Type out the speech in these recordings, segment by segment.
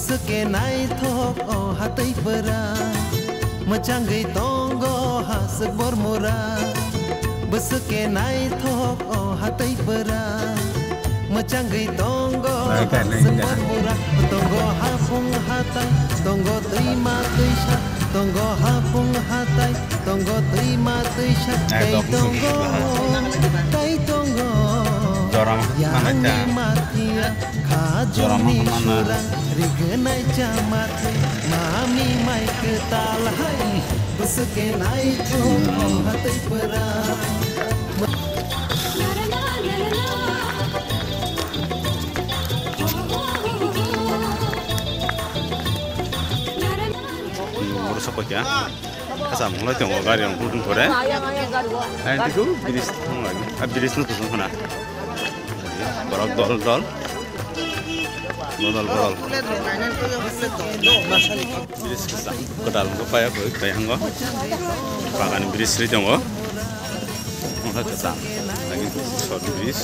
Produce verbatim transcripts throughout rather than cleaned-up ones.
Swke naithok o hatwi bwra, mwchangwi tongo haswk bormura. Bwswke naithok o hatwi bwra, mwchangwi tongo haswk bormura. Tongo hapung hatai, tongo twima twisa, tongo hapung hatai, tongo twima twisa, tei tongo, tei tongo. Yangni matia. Khajuni surang rignai chamathai, mami mai kwtal hai, bwswke naithok o hatwi bwra. Borok sokpakya. Kasam wngwi tongo gari rok bumung pore. Ayang ayang gari o. Ayang tiku bridge thang lagi. Ah, bridge no kusung khna. Borok dol dol. Bodol bodol. Bridge kwcham kwtal wngkha paya koi paya hango. Bagan bridge ri tongo. Wngkha kwcham. Lagi short bridge.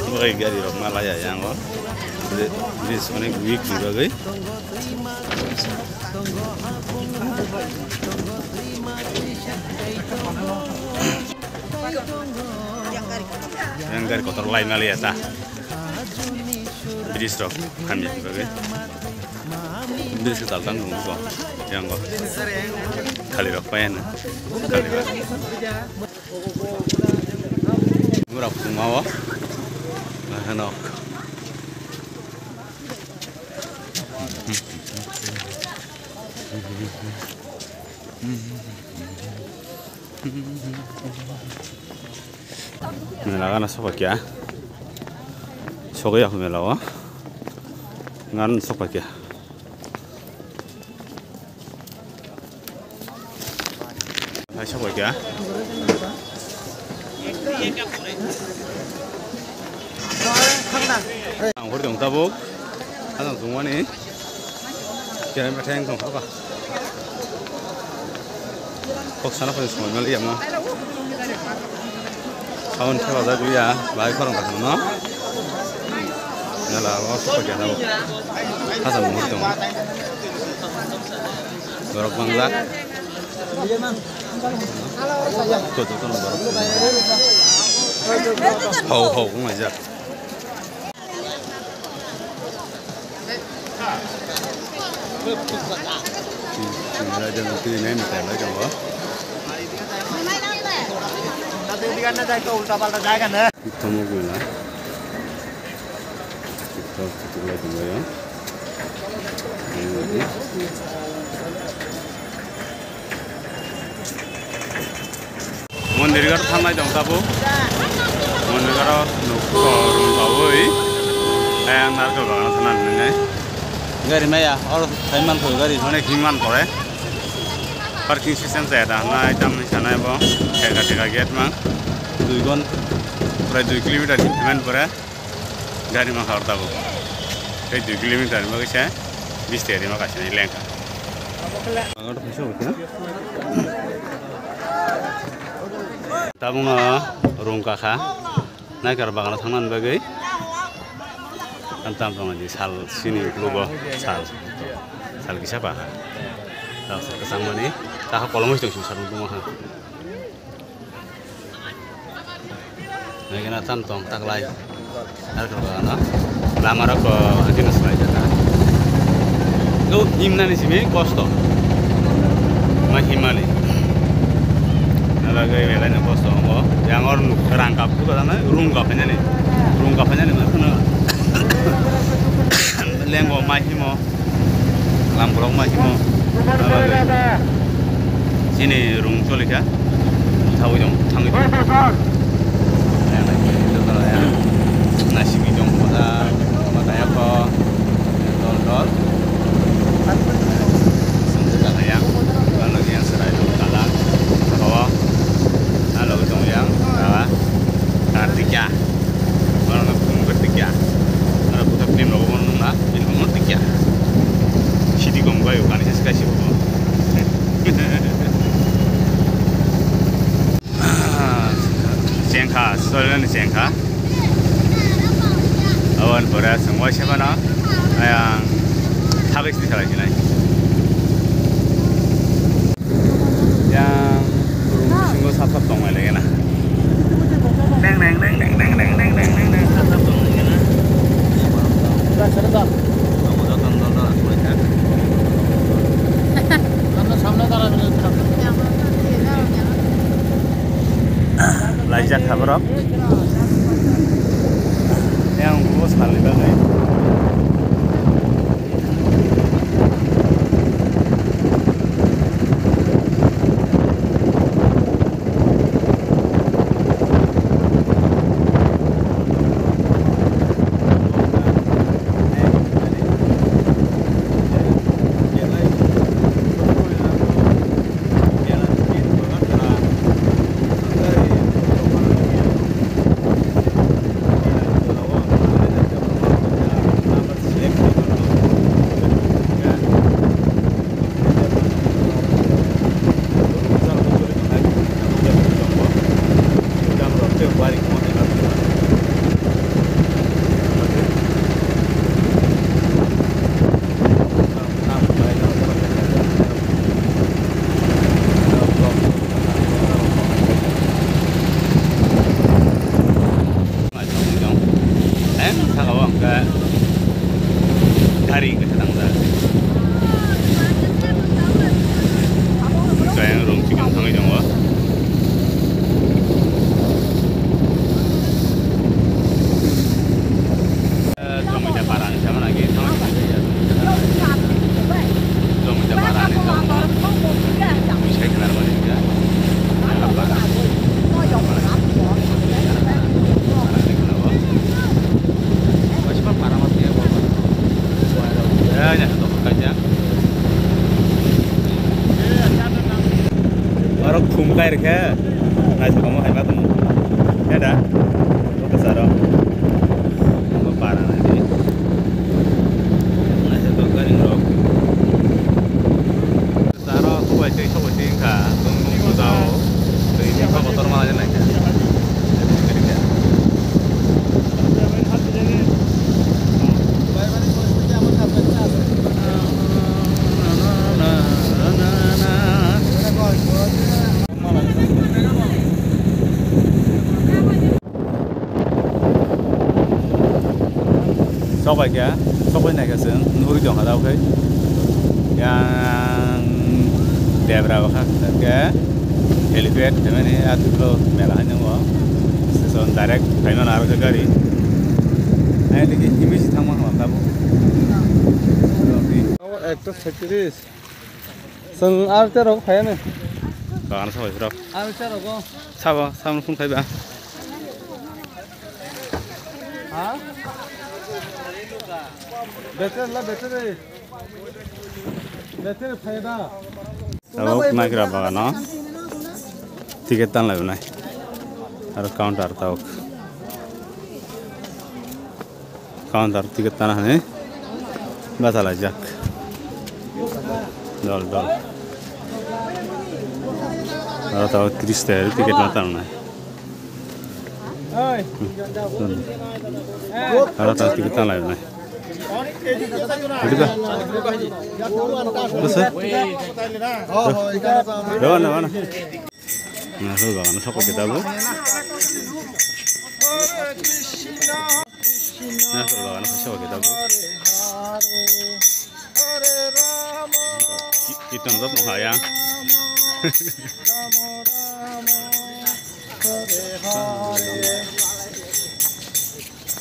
Wngkha gari rok ma laya yango. Bridge onek weak ni bagwi. Yang gari kotor lai maliya ta. Bridge rok hamya bagwi. Bridge kwtal tang nung ko. Yang ko. Khali rok paya na. Khali rok. Mura phungma o. Hanok. Mela gana soba kya? Soga yak mela o. Ngan soba kya? Hai soba kya? Ang hor dong tabuk. Ang tungmani. Kira metheng tong apa? Kok sana pun semua meli ya mo. Sound khe bajak ya, bai khorang ka no. Nala o soba kya na. Hasa mo hor dong. Borok bangjak. Koto kono borok. Hau hau wng laijak. Twi nai meter lai tongo. Ulta palta jai kane. Thomok mela. Tiktok tiktok lai tonglaio. Mondir garo thangnai tong tabuk. Mondir garo nukho rung baui. Ayang narkol bagano thangna nini. Gari maya, oro thaiman koi gari. Onek himman kore. Parking system chaya da, nai tamni sanai bo. Theka theka gate mang. Dui gon, prai dui kilometer himman pore. Gari ma khar tabuk. Tei dui kilometer ni bagwi se bis teri ma kaisa ni lengkha. Tabuk no rung kakha. Naikar bagana thangna bagwi. Tam tong di sal sini lugo sal. Sal kisa ba. Kasang mani. Taha kolom tong sal lugo ha. Nagina tam tong taklai. Ar ko na. Lama rok ko agina slai jata. Lo himna ni simi kosto. Ma himani. Nalagai belai na kosto mo. Yang or rang kap tu kana rung kap ni. Rung kap ni ma kana. Lengo ma himo. Lamborok ma himo. Chini rung cholikha. Thawi dong, thangwi dong. Nasimi dong, mata, mata yako. Dol, dol. Sengkha yang, kalau yang serai dong, kalang. Kawa. Nalo dong yang, kawa. Kartika. Orang nak pun bertiga. Orang putar tim lo, orang nak. Ini pun bertiga. Siti gom gua yuk, kan sih kasih pun. Sengkha, soalnya ni sengkha. Awan pura semua siapa na? Ayang thagwi sini salai sinai. Yang room bisingo sap sap tongmai lagi na. Neng neng neng neng neng neng neng neng neng sap sap tongmai lagi na. Laijak kha borok. Yang bubo salni bagwi. Em, saka o hwnkhe gari hwnkhe thangda. Chayang room chicken thangwi tongo. Jomita para ni sama lagi, sama lagi. Jomita para ni sama. Bisa kenal mana dia? Apa? Masih para masih ya, Bapak. Ya, ya, satu kaca. Baru khum kair khe. Nai saka mo hai ma tong. Ya da. Oke saro. Mo para na di. Nai saka gari rok. Saro kubai tei sobai tei kha. Tong tong ko dao. Tei ni ko motor ma nai kha. Sok bai kha, sok bai nai kha chwng nugwi tong kha tabuk khe. Yang debra bo kha khe helipad phaimani atwklo mela hai nang o. Station direct phaimani aro khe gari. Ai digi image thangma kha tabuk. Ekta saitrish. Chwng R T rok phaiya ni. Bagano sabai rok. R T rok o. Sabo, samno phun khaiba. Ha? Battery la battery. Battery phaiya da. Tabuk naikra bagano. Ticket tan laibnai. Aro counter tabuk. Counter ticket tana hwnwi bachalaijak. Dol, dol. Aro tabuk tris ta ticket ma tangnai. Aro tabuk ticket tana lainai. Udah. Terus, eh? Mana, mana? Nakhol bagano sokoi khe tabuk. Nakhol bagano sokoi khe tabuk. Ki-, kirtan rok no haya.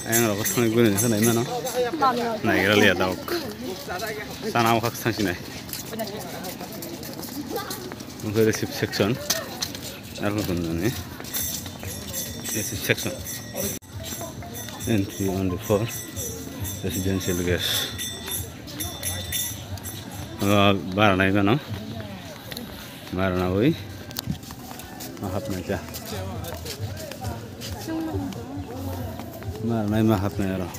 Ayang rok thangwi guri nai mano. Naigra liya tabuk. Sana o khak thang sinai. Oke, receipt section. Arokhe tonjani. Receipt section. Entry only for residential guests. Ah, bara nai mano. Bara nawi. Ma hapnai cha. Bara nai ma hapnai aro.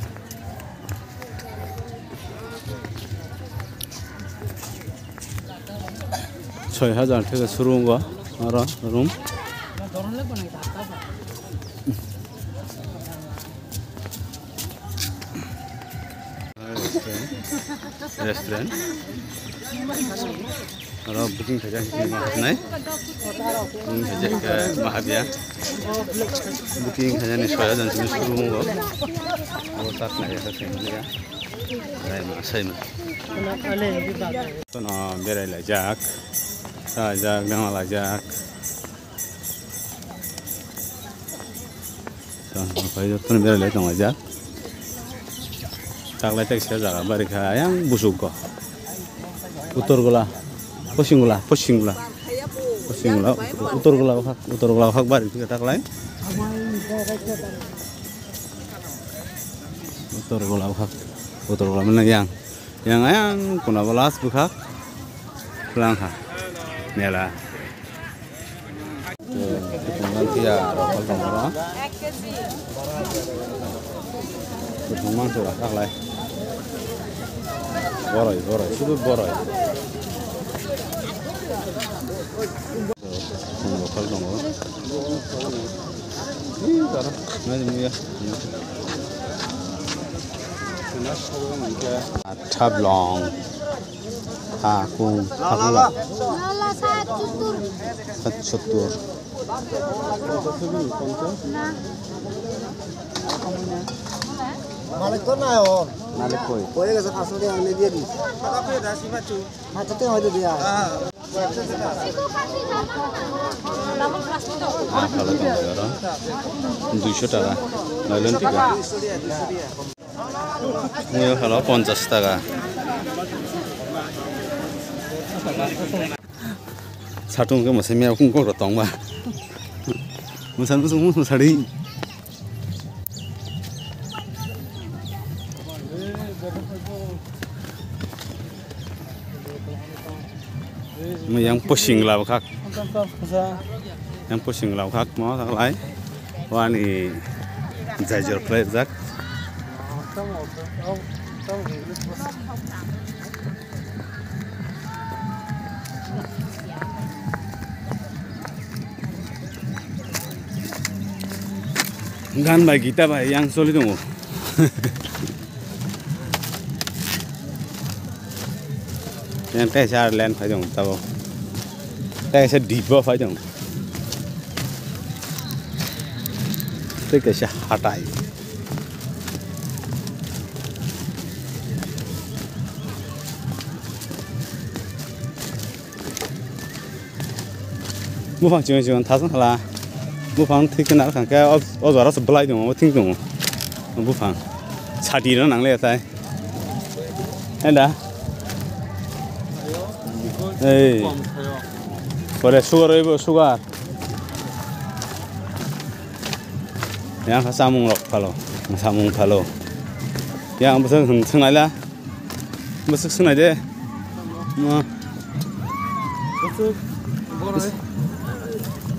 Soi hajar theke suru wngo oro room. Restaurant. Oro booking khaijak, ma habnai. Booking khaijak, eh, ma habya. Booking khaijani soya jan sini suru mungo. Abo tak nai ya, tak nai ya. Rai ma, sai ma. Tono berai laijak. Sajak, dama laijak. Phai jotono berai lai tong laijak. Taklai teksa jaga bari kha ayang busuk go. Uttor gola, poschim gola, poschim gola, poschim gola, uttor gola hak, uttor gola hak bari kha taklai. Uttor gola hak, uttor gola mana yang, yang ayang kuna bolas bukhak, pulang kha mela. Kuthum mangphiya rok phal tongo oro. Kuthum mangphiya rok taklai. Boroi, boroi, sudu boroi. Kuthum rok phal tongo. Ih, tara, nai muya. Thablong. Ha, kung, ha, kung la. Lala, sat sottur. Sat sottur. Na. Malik to na, oh. Malik koi? Koi gasa, paanch sho taka ani diye di. Paanch sho taka hoy de diya. Ah, khala tong oro. Duisho taka. Nailen tika. Muyo khalo ponchas taka. Satung ke masa mera kung kok tong ba. Masa masa masa sari. Yang posing la khak. Yang posing la khak mo taklai. Wani jai jor khlai jak. Gan bai gita bai yang soli tongo. Yang kaisa len phai tongo tabo. Kaisa dibo phai tongo. Tei kaisa hatai. Buphang chikon chikon thasung khala. Buphang thik khe narwkha khe o, o jora se bwlai tongo, o thik tongo. Buphang. Sati rw nang le tai. Enda. Ei. Pore sugar oibo, sugar. Yang kha samung rok phalo. Samung phalo. Yang bwswk hwn swng naila. Bwswk swng nai de. Ma. Bwswk.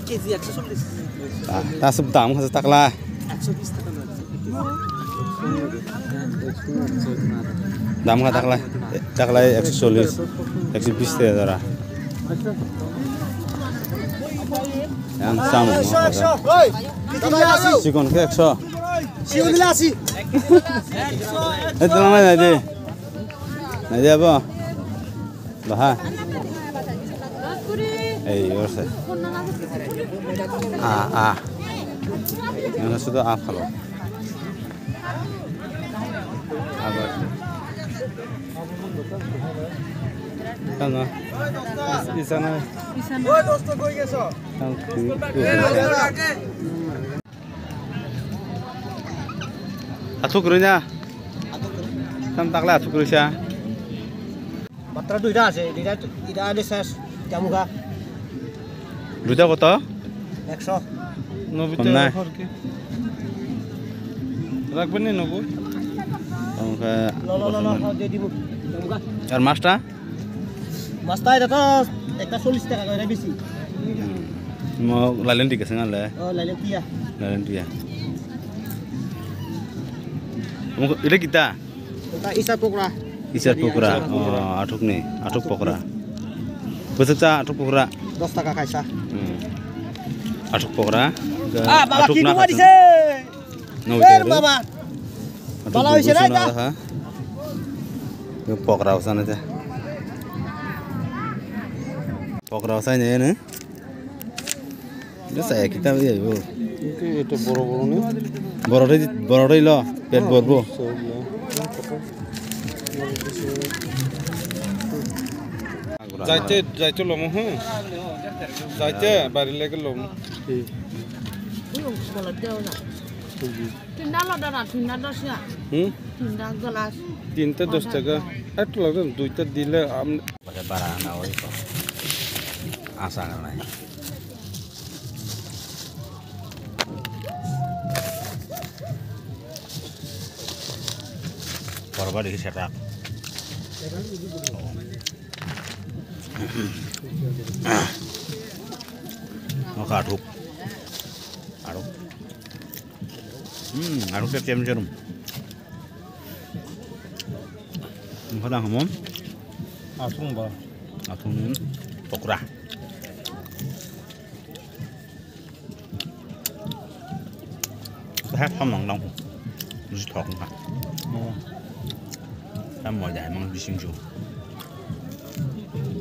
K G ekso chollish. Ah, ta sub dam kha takla. Ekso bis taka na. Dam kha takla. Takla ekso chollish. Ekso bis taka jora. Yang sama. Oi, chikon ke ekso. Chikon ke ekso. Eh, tenang aja, Naidi. Naidi apa? Baha. Eh, iya, sir. Ah, ah. Yang sudah apa lo? Apa? Kan, ah. Isana. Isana. Kan, Athuk rwina. Tam takle athuk rwisa. Matra duita ase, duita, ita ade ses, jamuka. Duita koto? Ekso. Nobita. Honnai. Rakbani nobo. Oke. Lo, lo, lo, lo, ho, de dibu. Jamuka. Ar masta? Masta eta to ekta chollish taka kore bisi. Mo lailen tika sanga le. Oh, lailen tia. Lailen tia. Mo ita kita? Eta isa pokra. Isa pokra. Oh, athuk ni, athuk pokra. Bwswk cha athuk pokra? Dos taka kaisa. Hmm. Athuk pokra. Ah, baba, athuk ki na duma kasa. Dise? No, eh, baba. Bala hoise na, ha? Pokra usana te. Pokra usai ne ne. Bisa ya kita ya bu. Itu itu boro boro ni. Boro roi boro roi lo pet bor bu. Jaite jaite lomo hu. Jaite bari lege lomo. Tinda lo dana, tinda dos ya. Hmm? Tinda gelas. Tinta dos taka. Ek lagam duita dile am. Pada bara na oi ko. Asa nai. Porba di setak. Oka athuk. Athuk. Hmm, athuk te chem cherum. Oka dang hamon. Athuk ba. Athuk pokra. Hai samang dang. Musi thok ha. Hmm. Tam mo jai mang bising ju.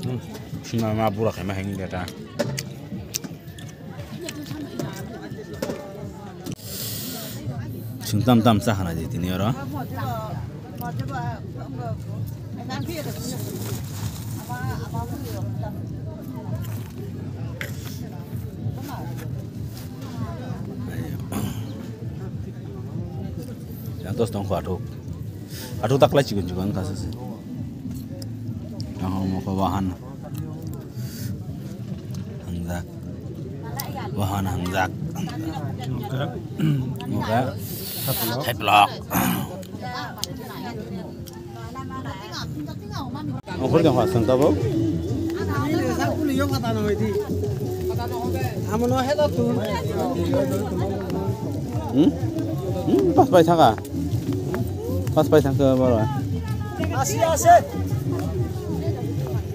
Hmm. Sima ma bura khai ma heng de ta. Sing tam tam sa hana di tini oro. Yang tos tong kho athuk. Athuk taklai chikon chikon kha se. Yang mokho bahan. Hangjak. Bahan hangjak. Mokha. Mokha. Theplok. Okhor jang ha sengta bo. Hmm? Hmm, pas pai thaka. Pas pai thangka boro. Asi, asi.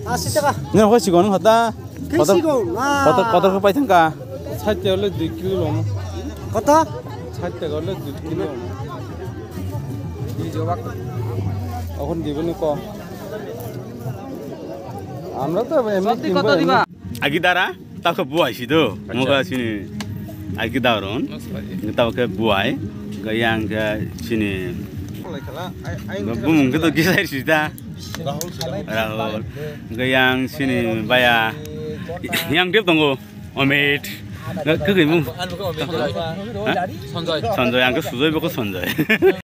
Asi taka. Nang hoi sigon hota. Kotor, kotor, kotor ko pai thangka. Sait te ole dui kilo lom. Koto? Sait te ole dui kilo lom. Di jobak. Okhon dibo ni ko. Amra to emni. Sotthi kinbo koto diba? Emni. Agi dara, tao khe buai si do. Acha. Muga sini. Agi daron. Tao khe buai. Ga yang khe sini. Bumung khe to kisai si da. Rahul. Ga yang sini baya. Yang dep tongo. Omit. Ga khe mung. Sanjoy. Sanjoy, ang khe Sujoy, boko Sanjoy.